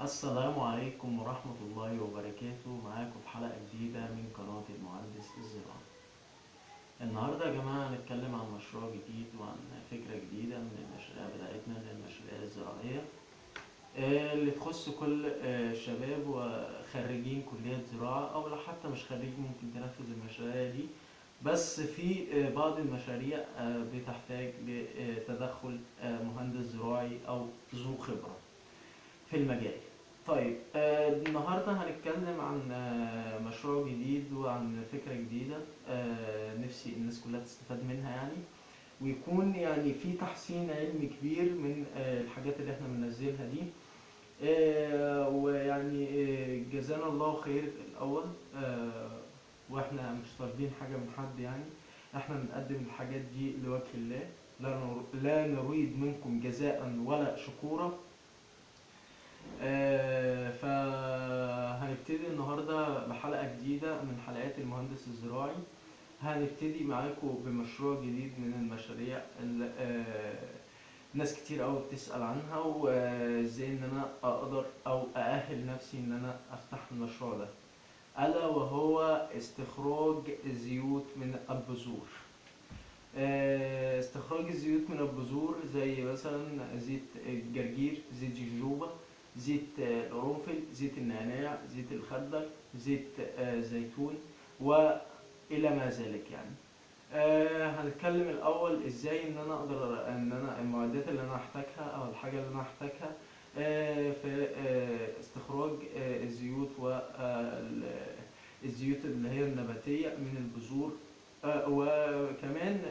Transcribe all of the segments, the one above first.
السلام عليكم ورحمة الله وبركاته. معاكم في حلقة جديدة من قناة المهندس الزراعي. النهاردة يا جماعة هنتكلم عن مشروع جديد وعن فكرة جديدة من المشاريع بتاعتنا للمشاريع الزراعية اللي تخص كل الشباب وخريجين كلية زراعة، أو لو حتى مش خريج ممكن تنفذ المشاريع دي. بس في بعض المشاريع بتحتاج لتدخل مهندس زراعي أو ذو خبرة في المجال. طيب، النهارده هنتكلم عن مشروع جديد وعن فكرة جديدة، نفسي الناس كلها تستفاد منها يعني، ويكون يعني في تحسين علمي كبير من الحاجات اللي احنا بننزلها دي. ويعني جزانا الله خير الأول، واحنا مش طالبين حاجة من حد، يعني احنا بنقدم الحاجات دي لوجه الله، لا نريد منكم جزاء ولا شكورا. فهنبتدي النهارده بحلقة جديدة من حلقات المهندس الزراعي. هنبتدي معاكم بمشروع جديد من المشاريع اللي ناس كتير قوي بتسأل عنها، وازاي ان انا اقدر او اأهل نفسي ان انا افتح المشروع ده، الا وهو استخراج زيوت من البذور. استخراج الزيوت من البذور زي مثلا زيت الجرجير، زيت الجوجوبا، زيت القرنفل، زيت النعناع، زيت الخردل، زيت زيتون، والى ما ذلك. يعني هنتكلم الاول ازاي ان انا اقدر ان انا المعدات اللي انا هحتاجها او الحاجه اللي انا هحتاجها في استخراج الزيوت والزيوت اللي هي النباتيه من البذور. وكمان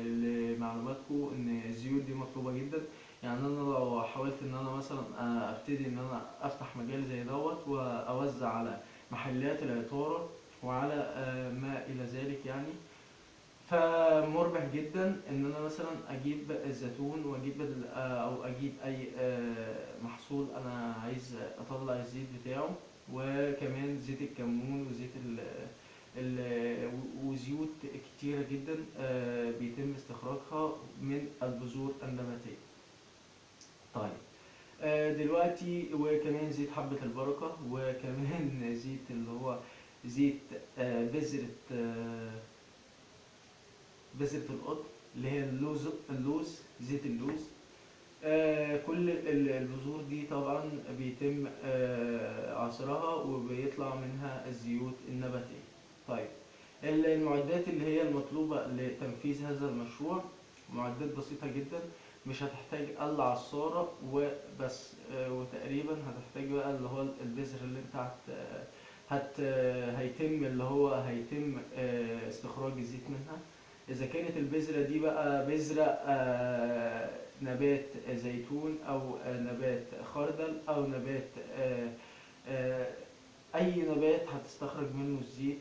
لمعلوماتكم ان الزيوت دي مطلوبه جدا. يعني انا لو حاولت ان انا مثلا ابتدي ان انا افتح مجال زي دوت واوزع على محلات العطاره وعلى ما الى ذلك، يعني فمربح جدا ان انا مثلا اجيب الزيتون واجيب او اجيب اي محصول انا عايز اطلع الزيت بتاعه، وكمان زيت الكمون وزيت ال وزيوت كتيرة جدا بيتم استخراجها من البذور النباتية. طيب، دلوقتي وكمان زيت حبة البركة، وكمان زيت اللي هو زيت بذرة القطن اللي هي اللوز، زيت اللوز. كل البذور دي طبعا بيتم عصرها وبيطلع منها الزيوت النباتية. طيب، المعدات اللي هي المطلوبة لتنفيذ هذا المشروع معدات بسيطة جدا، مش هتحتاج الا عصارة وبس، وتقريبا هتحتاج بقى اللي هو البذر اللي انت هيتم اللي هو هيتم استخراج الزيت منها. اذا كانت البذرة دي بقى بذرة نبات زيتون او نبات خردل او نبات اي نبات هتستخرج منه الزيت،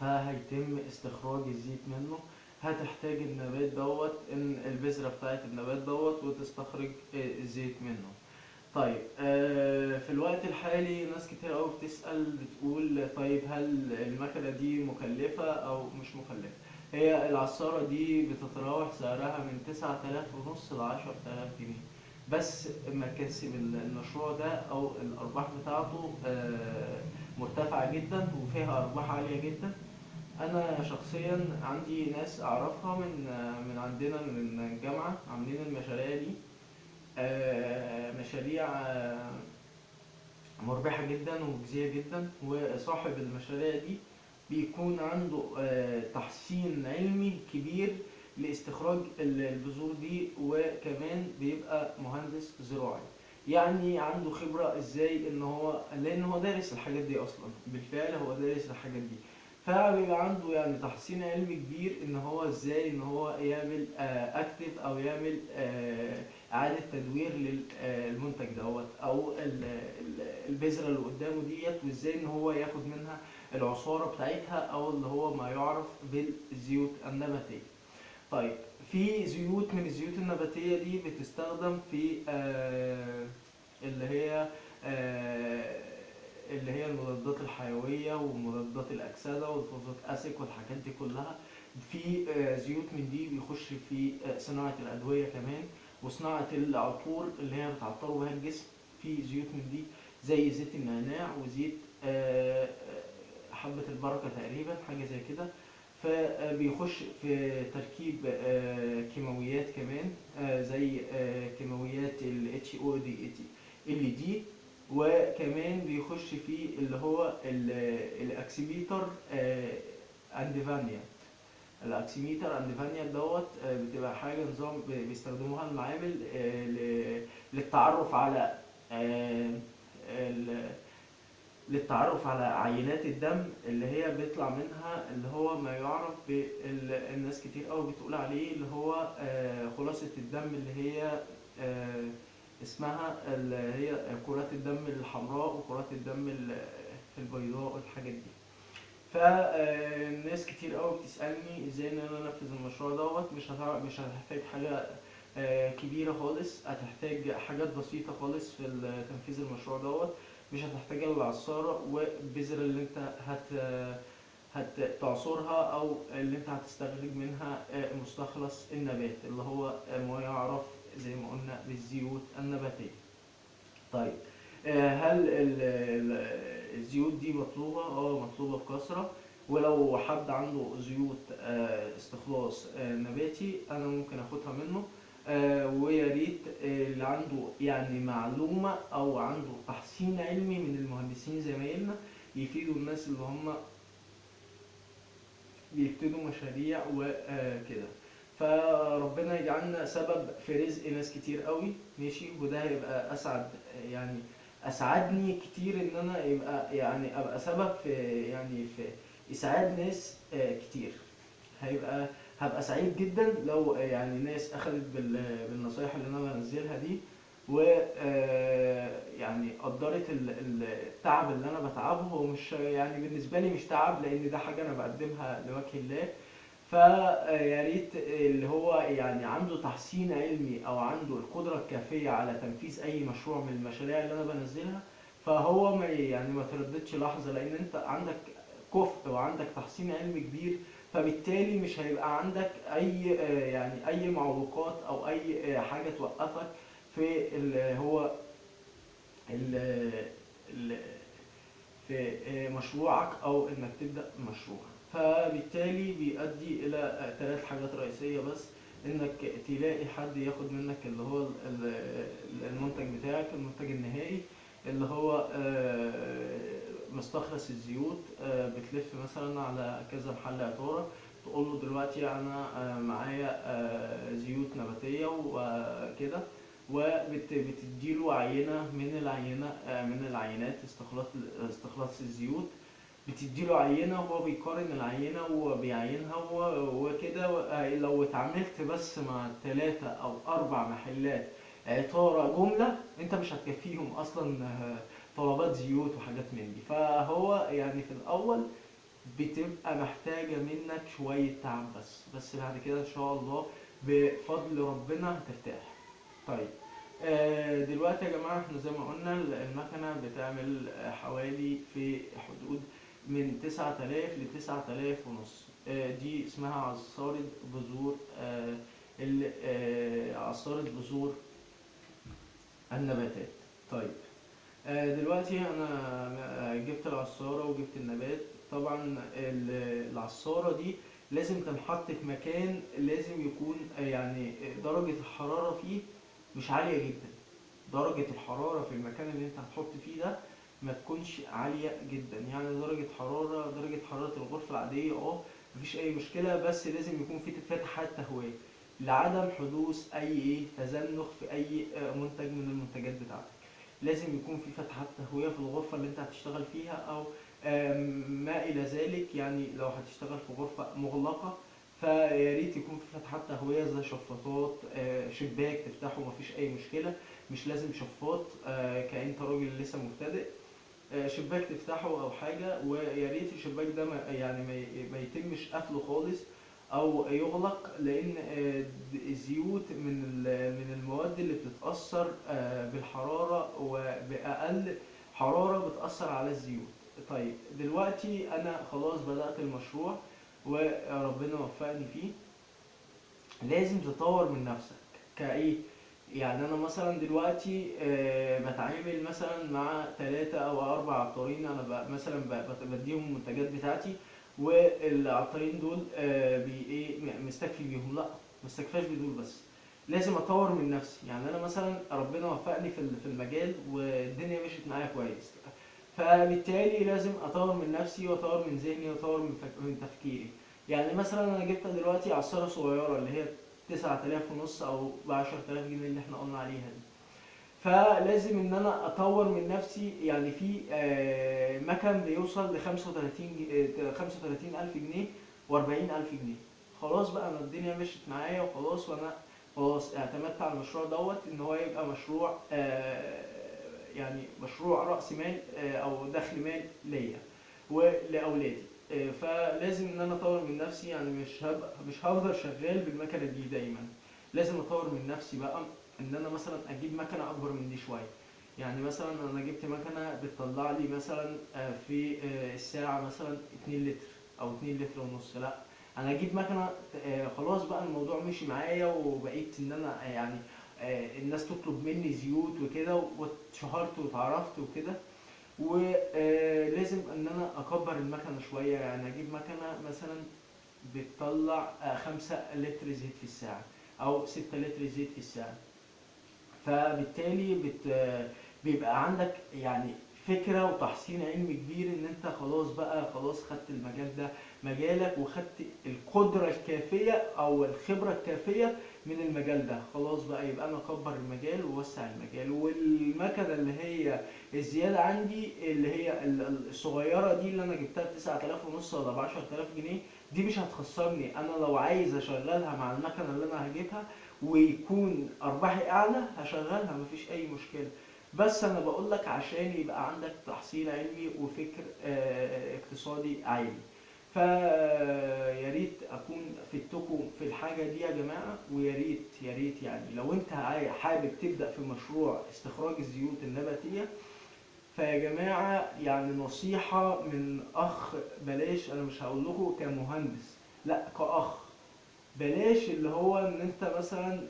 فهيتم استخراج الزيت منه. هتحتاج النبات دوت، ان البذرة بتاعت النبات دوت، وتستخرج الزيت منه. طيب، في الوقت الحالي ناس كتير قوي بتسأل بتقول طيب هل المكنة دي مكلفة او مش مكلفة؟ هي العصارة دي بتتراوح سعرها من 9500 ل 10,000 جنيه، بس مكاسب المشروع ده او الارباح بتاعته مرتفعة جدا وفيها ارباح عالية جدا. انا شخصيا عندي ناس اعرفها من عندنا من الجامعة عاملين المشاريع دي، مشاريع مربحة جدا ومجزية جدا، وصاحب المشاريع دي بيكون عنده تحسين علمي كبير لاستخراج البذور دي، وكمان بيبقى مهندس زراعي، يعني عنده خبرة ازاي ان هو، لان هو دارس الحاجات دي اصلا، بالفعل هو دارس الحاجات دي، فبيبقى عنده يعني تحسين علمي كبير ان هو ازاي ان هو يعمل active او يعمل اعادة تدوير للمنتج دوت او البذرة اللي قدامه ديت، وازاي ان هو ياخد منها العصارة بتاعتها او اللي هو ما يعرف بالزيوت النباتية. طيب، في زيوت من الزيوت النباتية دي بتستخدم في اللي هي المضادات الحيوية ومضادات الأكسدة وال fulvic acid والحاجات دي كلها. في زيوت من دي بيخش في صناعة الأدوية كمان، وصناعة العطور اللي هي بتعطروا بها الجسم. في زيوت من دي زي زيت النعناع وزيت حبة البركة تقريبا، حاجة زي كده. فبيخش في تركيب كيماويات كمان، زي كيماويات ال HODLD، وكمان بيخش في اللي هو الاكسيميتر انديفانيا. الاكسيميتر انديفانيا دوت بتبقى حاجة نظام بيستخدموها المعامل للتعرف على للتعرف على عينات الدم اللي هي بيطلع منها اللي هو ما يعرف الناس كتير قوي بتقول عليه اللي هو خلاصة الدم اللي هي اسمها اللي هي كرات الدم الحمراء وكرات الدم البيضاء والحاجات دي. فالناس كتير قوي بتسألني ازاي ان انا انفذ المشروع دوت. مش هتحتاج حاجة كبيرة خالص، هتحتاج حاجات بسيطة خالص في تنفيذ المشروع دوت. مش هتحتاج الا العصارة والبذرة اللي انت هتعصرها او اللي انت هتستخرج منها مستخلص النبات اللي هو ما يعرف زي ما قلنا بالزيوت النباتية. هل الزيوت دي مطلوبة؟ مطلوبة بكثرة، ولو حد عنده زيوت استخلاص نباتي انا ممكن اخدها منه. ويا ريت اللي عنده معلومة او عنده تحسين علمي من المهندسين زمايلنا يفيدوا الناس اللي هم بيبتدوا مشاريع وكده. فربنا يجعلنا سبب في رزق ناس كتير قوي، ماشي. وده هيبقى اسعد، يعني اسعدني كتير ان انا يبقى ابقى سبب في اسعاد ناس كتير. هبقى سعيد جدا لو ناس اخذت بالنصايح اللي انا بنزلها دي، و قدرت التعب اللي انا بتعبه. هو مش بالنسبه لي مش تعب، لان ده حاجه انا بقدمها لوجه الله. فيا ريت اللي هو عنده تحسين علمي او عنده القدره الكافيه على تنفيذ اي مشروع من المشاريع اللي انا بنزلها، فهو ما ترددش لحظه، لان انت عندك كفء وعندك تحسين علمي كبير، فبالتالي مش هيبقى عندك اي معوقات او اي حاجه توقفك في اللي هو في مشروعك او انك تبدا مشروع. فبالتالي بيؤدي الى 3 حاجات رئيسيه بس، انك تلاقي حد ياخد منك اللي هو المنتج بتاعك، المنتج النهائي اللي هو مستخلص الزيوت. بتلف مثلا على كذا محل عطاره، تقول له دلوقتي انا معايا زيوت نباتيه وكده، وبتديله عينه من العينه، من العينات استخلاص الزيوت، بتديله عينه وهو بيقارن العينه وبيعينها وكده. لو اتعاملت بس مع 3 أو 4 محلات عطاره جمله، انت مش هتكفيهم اصلا، طلبات زيوت وحاجات من دي. فهو في الاول بتبقى محتاجه منك شويه تعب بس بعد كده ان شاء الله بفضل ربنا هترتاح. دلوقتي يا جماعه احنا زي ما قلنا المكنه بتعمل حوالي في حدود من 9000 ل 9500 ونص. دي اسمها عصارة بذور، عصارة بذور النباتات. دلوقتي انا جبت العصارة وجبت النبات. طبعا العصارة دي لازم تنحط في مكان لازم يكون درجة الحرارة فيه مش عالية جدا. درجة الحرارة في المكان اللي انت هتحط فيه ده ما تكونش عالية جدا، يعني درجة حرارة الغرفة العادية مفيش أي مشكلة، بس لازم يكون في فتحات تهوية لعدم حدوث أي تزنخ في أي منتج من المنتجات بتاعتك. لازم يكون في فتحات تهوية في الغرفة اللي انت هتشتغل فيها أو، ما إلى ذلك. لو هتشتغل في غرفة مغلقة فيا ريت يكون في فتحات تهوية زي شفاطات، شباك تفتحه مفيش أي مشكلة، مش لازم شفاط، كأنت راجل لسه مبتدئ، شباك تفتحه أو حاجة. ويا ريت الشباك ده ما يتمش قفله خالص أو يغلق، لأن، الزيوت من المواد اللي بتتأثر، بالحرارة، وبأقل حرارة بتأثر على الزيوت. دلوقتي أنا خلاص بدأت المشروع وربنا وفقني فيه. لازم تطور من نفسك كإيه؟ أنا مثلا دلوقتي، بتعامل اتعامل مثلا مع 3 او 4 عطارين، انا مثلا بديهم المنتجات بتاعتي، والعطارين دول بي ايه مستكفي بيهم. لا، ما استكفاش بدول بس، لازم اطور من نفسي. يعني انا مثلا ربنا وفقني في المجال والدنيا مشيت معايا كويس، فبالتالي لازم اطور من نفسي واطور من ذهني واطور من تفكيري. يعني مثلا انا جبت دلوقتي عصارة صغيرة اللي هي 9500 ونص او ب10000 جنيه اللي احنا قلنا عليها دي، فلازم ان انا اطور من نفسي. يعني في مكن بيوصل ل 35000 جنيه و40000 جنيه. خلاص بقى انا الدنيا مشيت معايا وخلاص، وانا خلاص اعتمدت على المشروع دوت ان هو يبقى مشروع، يعني مشروع رأس مال، او دخل مال ليا ولاولادي. فلازم ان انا اطور من نفسي. يعني مش هفضل شغال بالمكنه دي دايما، لازم اطور من نفسي بقى، ان انا مثلا اجيب مكنه اكبر من دي شوية. يعني مثلا انا جبت مكنه بتطلع لي مثلا، في الساعة مثلا 2 لتر او 2 لتر ونص. لا، انا اجيب مكنه، خلاص بقى الموضوع مشي معايا، وبقيت ان انا، الناس تطلب مني زيوت وكده، واتشهرت واتعرفت وكده، ولازم ان انا اكبر المكنه شوية. يعني اجيب مكنه مثلا بتطلع، 5 لتر زيت في الساعة او 6 لتر زيت في الساعة. فبالتالي بيبقى عندك فكرة وتحصيل علمي كبير ان انت خلاص بقى، خلاص خدت المجال ده مجالك، وخدت القدرة الكافية او الخبرة الكافية من المجال ده. خلاص بقى يبقى انا اكبر المجال ووسع المجال. والمكنة اللي هي الزيادة عندي اللي هي الصغيرة دي اللي انا جبتها بتسعة آلاف ونص ولا بعشرة آلاف جنيه، دي مش هتخسرني. انا لو عايز اشغلها مع المكنة اللي انا هجيبها ويكون ارباحي اعلى هشغلها، مفيش اي مشكلة. بس انا بقول لك عشان يبقى عندك تحصيل علمي وفكر، اقتصادي عالي. فيا ريت اكون فدتكم في الحاجة دي يا جماعة، ويا ريت يا ريت لو انت حابب تبدا في مشروع استخراج الزيوت النباتية، فيا جماعة نصيحة من اخ، بلاش، انا مش هقول لكم كمهندس، لا كاخ، بلاش اللي هو ان انت مثلا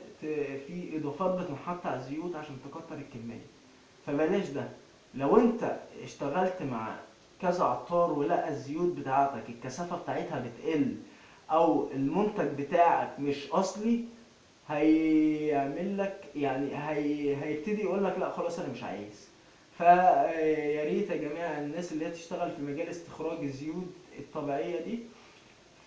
في اضافات بتنحط على الزيوت عشان تكتر الكمية، فبلاش ده. لو انت اشتغلت مع كذا عطار ولقى الزيوت بتاعتك الكثافة بتاعتها بتقل او المنتج بتاعك مش اصلي، هيعمل لك يعني هي هيبتدي يقول لك لا خلاص انا مش عايز. فيا ريت يا جماعة الناس اللي هي تشتغل في مجال استخراج الزيوت الطبيعية دي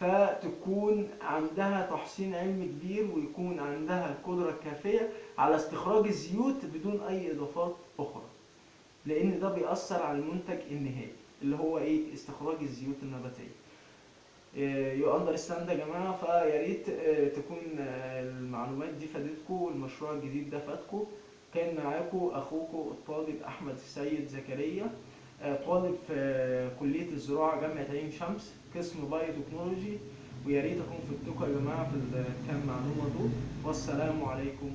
فتكون عندها تحصين علمي كبير، ويكون عندها القدرة الكافية على استخراج الزيوت بدون أي إضافات أخرى، لأن ده بيأثر على المنتج النهائي اللي هو إيه؟ استخراج الزيوت النباتية. You understand يا جماعة؟ فيا ريت، تكون، المعلومات دي فادتكم والمشروع الجديد ده فادكم. كان معاكم أخوكم الطالب أحمد السيد زكريا، طالب في كلية الزراعة جامعة عين شمس، قسم biotechnology. ويا ريت أكون فدتكم يا جماعة في الكام معلومة دول، والسلام عليكم.